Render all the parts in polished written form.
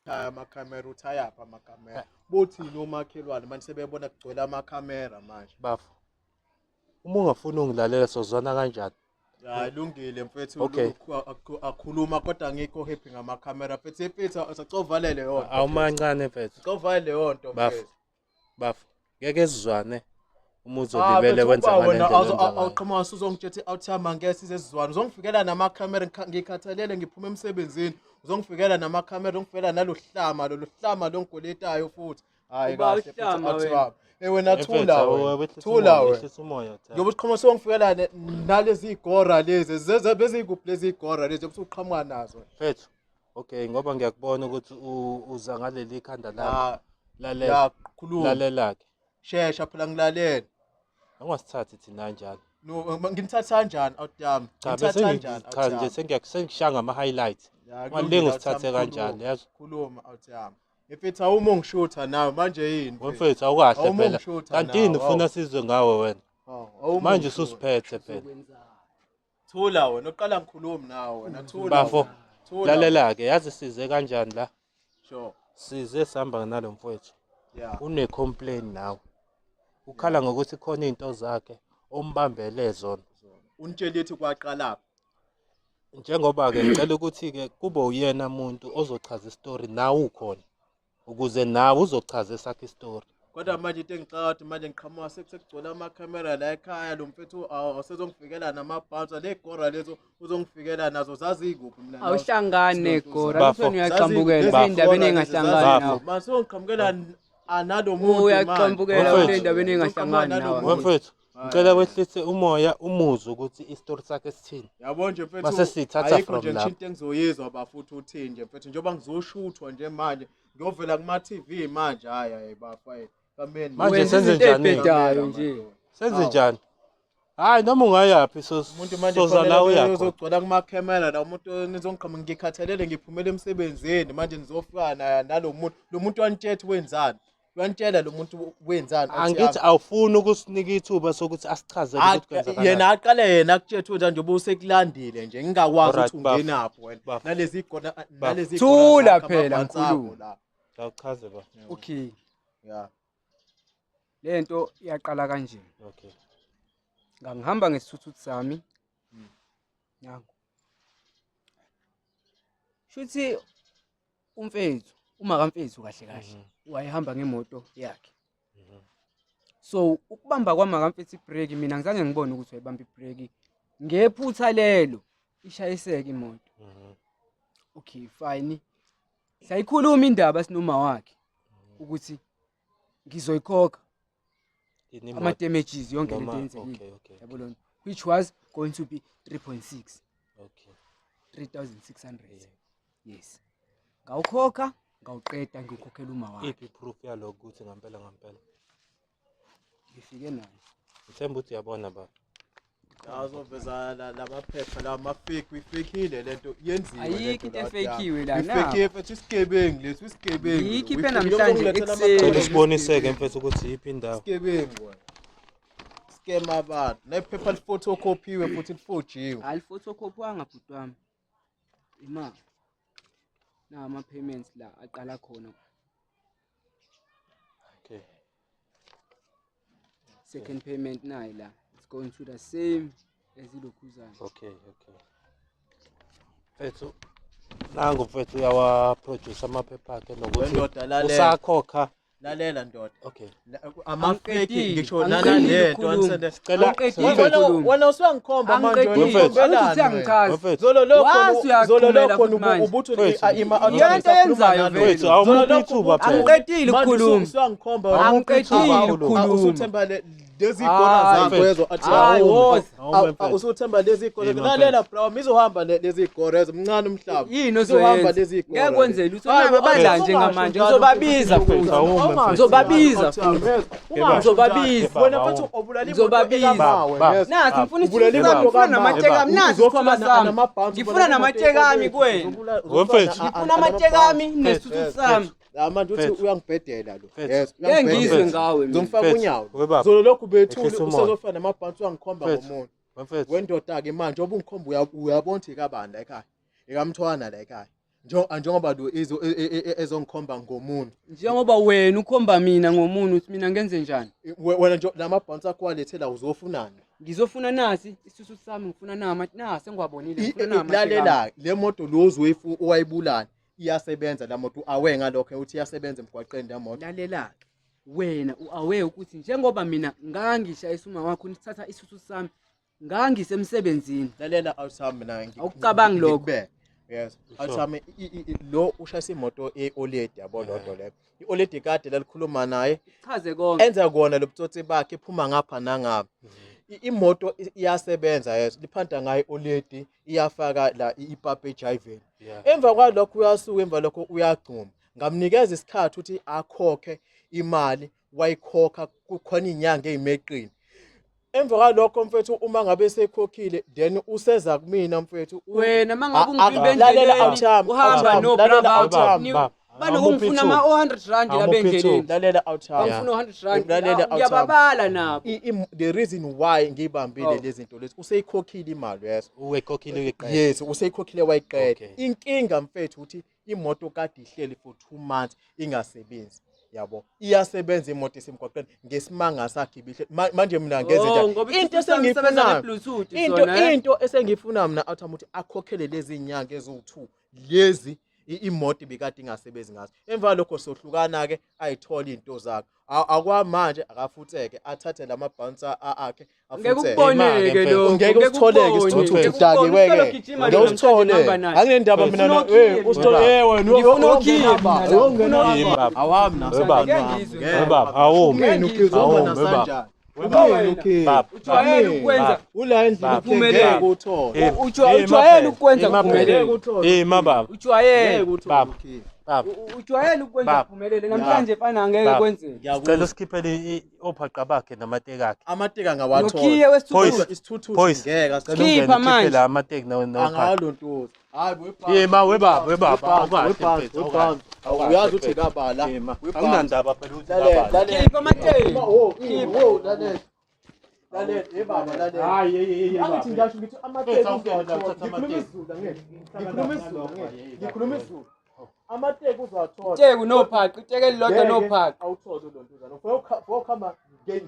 Ekhaya amakhamera, uthi ayaphi amakhamera? Bothini omakhelwane manje sebebona kugcwele amakhamera manje? Bafo, uma ungafuni ungilalela sozwana kanjani? Hayi, lungile mfethu. Okay. Akhuluma kodwa angikho happy ngamakhamera mfethu. Mfethu, asacovale leyo nto. Awumancane mfethu. Covale leyo nto. Bafo. Mfethu. Bafo, ngeke sizwane uma Ah, uzolimele mfethu, wenza uba ngale wena ndlela wenza ngayo. awuqhamuka usuzongitshethi awuthama ngeke size sizwane. Uzongifikela namakhamera, ngikhathalele, ngiphuma emsebenzini. Uzongifikela namakhamera, uzongifikela nalohlama lolu hlama longigoletayo futhi. Hayi Uba kahle mfethu, uhlama awuthi wena. wami. Eh wena, Mfethu, thula wena. wehlisa Thula umoya, wena. wehlisa umoya, cha. Njengoba uqhamuka sewungifikela nalezi gora lezi, bezikuphi lezi gora lezi obusuqhamuka nazo? Mfethu, okay, ngoba ngiyakubona ukuthi uza ngaleli khanda lakho. Ah, Lalela, ya khuluma. lalela-ke. Shesha phela, ngilalela. Ungasithathi thina kanjalo. No, nginithatha kanjani out yami? Cha, Nginithatha bese kanjani out cha nje yami? sengishaya ngama-highlights. Ya, Ungalinge kulungile, usithathe out yami, kanjalo, khuluma. yazi. Khuluma out yami. Mfethu, awuma ungishutha nawe manje yini, mfethu? Mfethu, awukahle Awuma phela. ungishutha Kanti yini nawe, ufuna sizwe ngawe wena? Hawu, awuma Manje ungishutha. ususiphethe phela. Thula wena, uqala ngikhulumi nawe wena, thula. Bafo, wena. Thula. lalela-ke, yazi size kanjani la? Sure. Size sihamba nalo mfowethu. Yeah. Une-complain nawe. Ukhala ngokuthi khona iy'nto zakhe ombambele zona. Unitshele ukuthi kwaqalaphi. Njengoba-ke ngicela ukuthi-ke kube uyena muntu ozochaza isitori nawe ukhona, ukuze nawe uzochaza esakhe isitori. Kodwa manje into engixaka ukuthi manje ngiqhamuka sekugcwele amakhamera la ekhaya, lo mfethu awusezongifikela namabhansa le gora lezo uzongifikela nazo, zazikuphi mina nawe? Awuhlangani negora. Bafo. Kutheni uyaqhambukela Bafo. ey'ndabeni ey'ngahlangani Bafo. nawe? Manje songiqhamukela nalo muntu. Uyaqhambukela Mfethu. kule ndabeni ey'ngahlangani nawe. Mfethu, ngicela wehlise umoya umuzwe ukuthi isitori sakhe sithini. Yabo nje mfethu, Mase siyithatha ayikho from nje ngisho lapho. into engizoyizwa bafuthi uthini nje mfethu, njengoba ngizoshuthwa nje manje, ngiyovela kuma-TV manje. Hayi hayi bafa, hayi kameni. Manje Wenza senze izinto njani? ey'bhedayo nje. Senze njani? Hayi, noma ungayaphi Umuntu manje soza la kufanele uya khona. uzogcwala kumakhamera la umuntu, nizongiqhamuka ngikhathalele ngiphumele emsebenzini manje, nizofika nalo muntu, lo muntu wanitshethi wenzani, uyantshela lo muntu wenzani athi Angithi awufuni ukusinika ithuba sokuthi asichazele ukuthi kwenzakalani. Yena aqale yena akutshele wenzani njengoba usekulandile nje, ngingakwazi Alright, ukuthi bafo. ungenaphi wena Bafo. nalezi gona nalezi Thula gora zakho, phela, amabhansi akho ngikhulume. la. Awuchaze ba. Okay. Yeah. Le nto iyaqala kanje. Okay. Ngangihamba ngesithuthuthu sami. Nangu. Shuthi umfethu, uma kamfethu kahle kahle, wayehamba ngemoto yakhe. So ukubamba kwama kamfethu ibreki, mina ngizange ngibone ukuthi wayebamba ibreki. Ngephutha lelo ishayiseke imoto. Okay, fine. Sayikhuluma indaba sinoma wakhe ukuthi ngizoyikhokha Ini imoto? ama damages yonke lento Noma- eyenzekile. okay. Yabo lona, which was going to be 3.6, 3600, yes. Ngawukhokha ngawuqeda, ngiwukhokhela uma wakhe. Iphi proof yalokho ukuthi ngempela ngempela? Ngifike nayo. Ngithemba ukuthi uyabona ba. Azoveza lamaphepha la ama-fake, uyi-fake-ile lento yenziwe. Ayikho into e-fake-iwe la, Uyi-fake mfethu, isigebengu lesi, isigebengu. Ngiyikhiphe Uyi-fake-ile, namhlanje uzongilethela ekuseni. amaphepha. Cela usiboniseke mfethu ukuthi yiphi indawo. Isigebengu wena. Scam abantu. Nephepha lifotokopiwe futhi lifojiwe. Alifotokopiwanga bhuti wami. Ima na ama-payments la aqala khona. Okay. Second payment nayi la, it's going to the same as ilokhuzana. Okay. Mfethu, nangu mfethu uyawa produce amaphepha akhe nokuthi Wendoda, lalela. usakhokha. Lalela ndoda. Okay. Ama-fake Angiqedile, ngisho angiqedile nanalento ukukhuluma. anisende. Sicela Angiqedile Mfethu, ukukhuluma. Wena usuyangikhomba manje wena, Angiqedile. Mfethu. Angithi ukhombelani wena? uyangichaza. Mfethu, Zolo lokho Wazi zolo uyaqhumela lokho futhi manje. ubuthi Mfethu. Iyona into oyenzayo vele. Mfethu, awumuphi ithuba phela. Angiqedile ukukhuluma. Usuyangikhomba. Angiqedile ukukhuluma. Usuthemba lezi gora Hayi. zakho ezo athi Hayi, awume. woza. Awume, mfethu. Usuthemba lezi gora. Yima, Lalela bro, izohamba lezi gora ezo, mncane umhlaba. Yini Izohamba ozoyenza? lezi gora. Ngeke kwenze lutho. Hayi, Naba badla ungasho njengamanje. njalo, Ngizobabiza mfethu. futhi. Awume, mfethu. Ngizobabiza futhi. Ungasho Ngizobabiza. njalo. Wena mfethu ubulala imoto Ngizobabiza. ekamawe, Ba- yes. Nathi ngifuna Ubulala isithuthi sami, imoto ngifuna kamawe. namateki ami, nathi Uzofuna isikhwama sami. namabhansi, Ngifuna ubulala imoto namateki ami ekamawe. kuwena. Wemfethu. Ngifuna amateki ami nesithuthi sami. La manje uthi Mfethu. uyangibhedela lo. Mfethu. Yes, Ngeke uyangibhedela. ngizwe ngawe mina. Ngizomfaka Mfethu. unyawo. Webaba. Zolo lokhu bethule Ehlisa umoya. usezofana namabhansi uyangikhomba Mfethu. ngomuntu. Mfethu. Wendoda ke manje oba ungikhomba, uyabona ukuthi ikabani la ekhaya. Ikamthwana la ekhaya. Njengoba lo ezongikhomba ngomuntu. Njengoba wena ukhomba mina ngomuntu uthi mina ngenze njani? Wena nje lamabhansi akho walethela uzofunani? Ngizofuna nasi isisu sami ngifuna nama nasi engiwabonile ngifuna nama. Lalela le moto lo uzoyifu owayibulala iyasebenza la moto awe ngalokho uthi iyasebenza emgwaqeni la moto. Lalela ke wena uaware ukuthi njengoba mina ngangishayisa uma wakho nithatha isisu sami ngangisemsebenzini. Lalela awuthami mina Awukucabangi lokho? ngikubeke. Yes. Awuthami lo ushayisa imoto e-Oledi yabo lodwa leyo. I-Oledi kade lalikhuluma naye Chaze konke. enza kona lobutsotsi bakhe ephuma ngapha nangapha. Imoto iyasebenza yes liphanda ngayo i-Oledi iyafaka la ipapa ejayiveni. Emva kwalokho uyasuka emva lokho uyagxuma. Ngamnikeza isikhathi ukuthi akhokhe imali wayikhokha kukhona inyanga ezimeqini. Emva kwalokho mfethu uma ngabe sekhokhile then useza kumina mfethu Wena mangabe ungivimba Lalela endleleni awuthami uhamba no lalela brother awuthami banokungifuna ama 100 rand la bendleleni. Lalela awuthami. Bangifuna 100 rand. Lalela awuthami. Ngiyababala nabo. The reason why ngiyibambile Oh. lezi zinto lezi useyikhokhile imali yes. Uwekhokhile uyiqeda. Yes, useyikhokhile wayiqeda. Okay. Inkinga mfethu ukuthi imoto kade ihleli for 2 months ingasebenzi. Yabo. Iyasebenza imoto isemgwaqeni ngesimanga sakhe ibihle. Manje mina ngenze Oh, njani? ngoba Into isisu sami sisebenza esengiyifuna nge-Bluetooth into sona, eh? into esengiyifuna mina athi ukuthi akhokhele lezi nyanga eziwu2 lezi imoto ibikade ingasebenzi ngazo. Emva lokho sohlukana ke ayithola izinto zakhe. Akwamanje akafutheke athathe lama bouncer akhe Ngeke afutheke. ukuboneke Imali, lokho. Ngeke usitholeke isithuthu udakiwe ke. Ngeke usithole. Anginendaba mina Ngifuna eh usithole Webaba. eh wena Ngifuna okhiye mina la. uyongena Yimi baba. awami Webaba. Ngeke ngizwe. Webaba, awumi. Ungena ukhiye Awumi, uzobona webaba. sanjani. Webaba. Ungena ukhiye. Baba. Ujwayele ukwenza Ula endlini Baba. Uphumelele. ngeke uthole. Ujwayele ukwenza kuphumelele. Ngeke uthole. Eh mababa. Ujwayele. Ngeke uthole Baba. ukhiye. Baba. Ujwayele ukwenza Baba. kuphumelele. Namhlanje fana angeke Baba. kwenzeke. Sicela usikhiphele ophaqa bakhe namateki akhe. Amateka ngawathola. Nokhiye wesithuthu. Phoyisa. Isithuthu Phoyisa. ngeke Cela ungene Khipha ukhiphe manje. la amateki nophaqa. angalontuza. Hayi webhansi. Yima webaba webaba awukahle Webhansi, mfethu, awukahle. webhansi. Uyazi ukuthi kabala. Yima. Webhansi. Awunandaba phela ukuthi Lalela, kabala. lalela. Khipha amateki. Oh, oh, lalela. Lalela, hey baba, lalela. Hayi hey hey Angithi ngisho ngithi amateki Mfethu, awungene la, uzowathola. uthatha Ngikhuluma amateki. isiZulu angeke. Ngikhuluma isiZulu angeke. Ngikhuluma isiZulu. Amateki uzowathola. Iteki nophaqa, iteki elilodwa Ngeke nophaqa. Awuthole lo ntuzana. Ufokhamba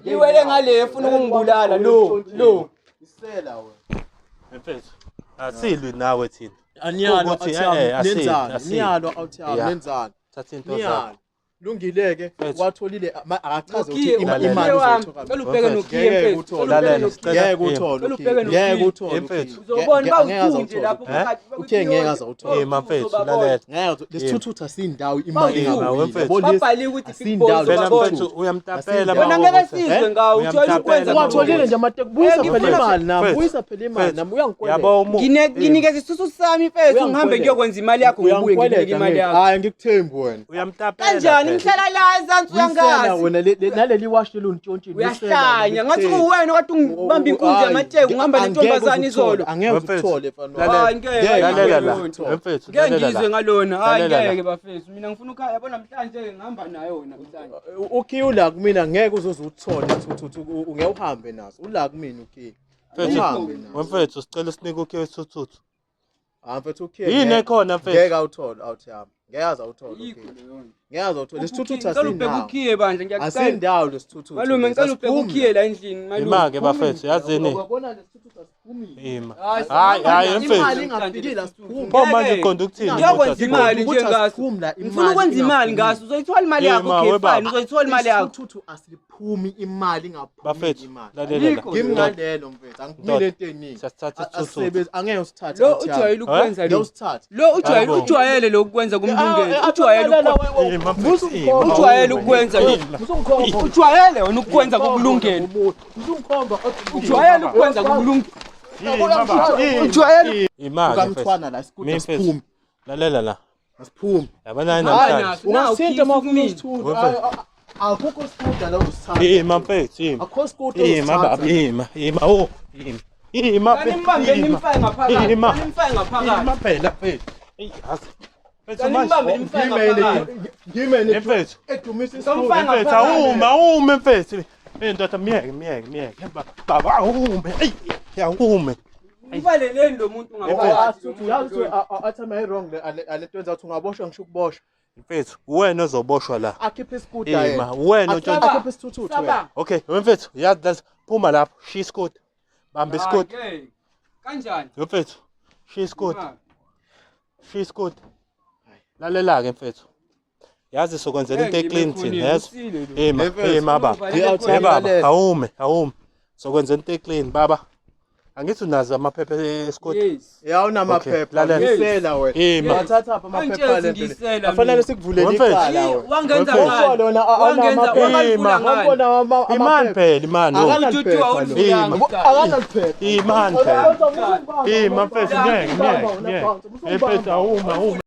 Liwele ngale efuna ukungibulala lo lo. Isela wena. Mfethu. Asilwi nawe thina. Aniyalo Ukuthi, awuthiyami asili, nenzani? asili. Niyalo awuthiyami Yeah. nenzani? Thatha into zakho. Niyalo. Lungile-ke Mfethu. watholile akachaze Nokhiye, ukuthi Lalela. imali nokhiye wami. uzoyithola. Cela ubheke Mfethu. nokhiye Ngeke mfethu. uthole. Cela ubheke Lalela, nokhiye. sicela- Ngeke uthole Cela ukhiye. ubheke Ngeke nokhiye. uthole Mfethu. ukhiye. Uzobona Angeke aze bawuthunje awuthole. lapho Eh? phakathi. Ukhiye ngeke aze awuthole. Eh mafethu Uzobabona. lalela. Ngeke lesithuthu asindawo imali Bawuthunje. engabuyile. Mfethu. Yabo lesi- Babhaliwe ukuthi big asindawo boss Phela uzobabona. mfethu uyamtapela Wena Wena uma ngeke ukuthi- sizwe ngawo ujwayele ukwenza Uyamtapela Uwatholile nje amateki buyisa Eh, phela ngifuna- imali nami Mfethu. buyisa phela imali Mfethu. nami uyangikweleta. Yabo umu Nginikeza isisu sami mfethu ngihambe ngiyokwenza imali yakho ngibuye nginike Uyangikweleta imali ngeke. yakho. Hayi ngikuthembi wena. Uyamtapela. Kanjani phela. ngihlala la ezansi Uyisela uyangazi. wena naleli washi leli untshontshile. Uyahlanya ngathi kuwena kade ungibamba inkunzi yamateki ungihamba nentombazane izolo. Angeke Mfethu. uthole mfana. Lalela. Hayi ngeke Lalela ngeke la. leyo Mfethu Ngeke lalela ngizwe la. ngalona. Hayi Lalela la. ngeke bafethu. Mina ngifuna ukhaya yabo namhlanje ngihamba nayo namhlanje. Ukhiye ula kumina ngeke uzoze uthole thuthu ungeke uhambe naso. Ula kumina ukhiye. Mfethu. Uhambe naso. Mfethu sicela usinike ukhiye wesithuthu. Ah mfethu ukhiye. Yini ekhona mfethu? Ngeke awuthole awuthiyami. Ngeke aze awuthole Ayikho ukhiye. leyo nto. Ngeke aze awuthole. Lesithuthu Ngicela ubheke asindawo. ukhiye bandla ngiyacela. Asindawo lesithuthu. Malume ngicela ubheke ukhiye la endlini malume. Ima-ke bafethu yazini. Uyabona lesithuthu asiphumile. Ima. Hayi, Hayi hayi Imali mfethu. ingafikile asiphumi. Pho manje uqonda ukuthini? Ngiyakwenza imali Ukuthi nje ngaso. asiphumi la, imali Ngifuna ukwenza imali ingaphumi. ngaso. Uzoyithola imali yakho Ima, okay webaba. fine uzoyithola imali yakho. Isithuthu asiphumi imali ingaphumi Bafethu imali. lalela la. Ayikho. Ngimi ngalelo mfethu angiphumile Ndoda. into eningi. Siyasithatha isithuthu. Asisebenzi angeke usithathe. Lo awuthiyami. ujwayele ukwenza Ngeke lo. usithathe. Lo ujwayele Hayibo. ujwayele lo ukwenza kumlungelo. Ujwayele Ima mfethu. Ima. ujwayele ukwenza lo. Usungikhomba. Ujwayele wena ukwenza kukulungelo. Usungikhomba. Ujwayele ukwenza kukulungelo. Ujwayele Ima-ke mfethu. Ukamthwana la isikude Mina mfethu. asiphumi. Lalela la. Asiphumi. Yabona Hayi namhlanje. naso nawu Ungasithinta uma ufuna kumina. isithuthu. Akukho sikuda la uzosithatha. Ima mfethu ima. Akukho sikuda Ima baba ima. Ima oh ima. Ima Kanimbambe nimfake ngaphakathi. Ima. Nimfake ngaphakathi. Ima phela mfethu. Eyi yazi. Mfethu manje. Kanimbambe nimfake ngaphakathi. Ngime Mfethu. edumisa Somfana isikuda. Mfethu awume awume mfethu. Hey ndoda miyeke miyeke miyeke. Baba awume. Eyi awume. Umvaleleni lo muntu ngaphakathi. Yazi ukuthi athi am I wrong le alento yenza ukuthi ungaboshwa ngisho ukuboshwa. Mfethu, uwena ozoboshwa la. Akhiphe isikuta Ima, uwena otshontsha. Akhiphe isithuthuthu wena. Okay, mfethu, yazi that's phuma lapho, shiya isikoti. Bamba isikoti. Kanjani? Mfethu, shiya isikoti. Shiya isikoti. Lalela-ke mfethu. Yazi sokwenzela into eclean thina, yezwa? Ima, ima baba. Hey baba, awume, awume. Sokwenzela into eclean baba. Angithi unazo amaphepha esikoti? Yes. Ya unamaphepha. Lalela. Ngisela wena. Ima. Wathatha apha amaphepha Angitsheli lento. ngisela Afanele mina. sikuvulele Mfethu. icala wena. Wangenza Mfethu. ngani? Lona Wangenza anamaphepha. wangalivula ngani? Wabona Imani phela, imani. oh. Akanaliphepha lo. Awulivulanga icala. Akanaliphepha. Imani phela. Ima mfethu, ngeke, ngeke, ngeke. Mfethu awume, awume.